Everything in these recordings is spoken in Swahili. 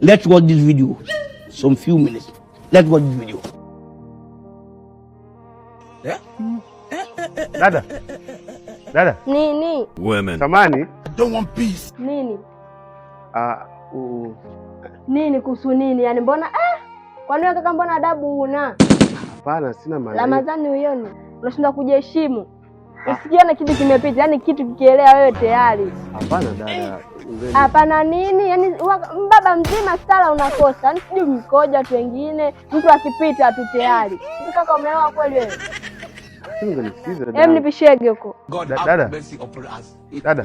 Let's watch this video. Some few minutes. Let's watch this video. Dada. Dada. Nini? Women. Samani. Nini? Ah, Nini kuhusu nini? Yaani mbona kwani wewe kaka mbona adabu una? Hapana, sina maana. Ramadhani uioni? Unashindwa kujiheshimu. Usikione kitu kimepita, yaani kitu kikielea wewe tayari. Hapana dada. Hapana nini? Yaani baba mzima stara unakosa. Yaani sijui mkoja watu wengine, mtu akipita tu tayari. Kaka umeoa kweli wewe? Ungenisikiza dada. Hem, nipishege huko. God Dada. have mercy upon us. Dada.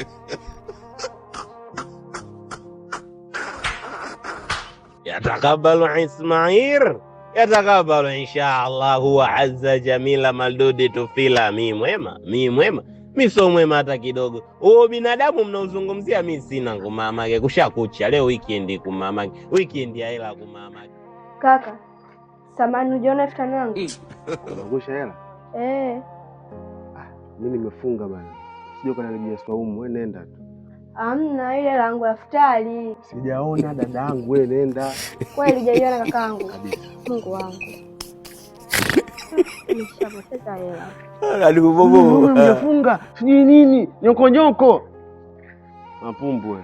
Yatakabalu Ismail, yatakabalu insha Allah, huwa azza jamila maldudi tufila. Mi mwema, mi mwema, mi so mwema hata kidogo. Huo binadamu mnaozungumzia mi sina kumamake, kushakucha leo weekend kumamake, weekend ya hela kumamake. Kaka, samani hujaona 5,000 yangu? Unaangusha hela? Eh. Mimi nimefunga bana. Sijui kana nijia swaumu, wewe nenda tu. Hamna ile langu ya futari. Sijaona dadangu, wewe nenda. Kweli hujaiona kakaangu? Kabisa. Mungu wangu. Nishapoteza hela. Wewe mjafunga, sijui nini, nyoko nyoko. Mapumbu wewe.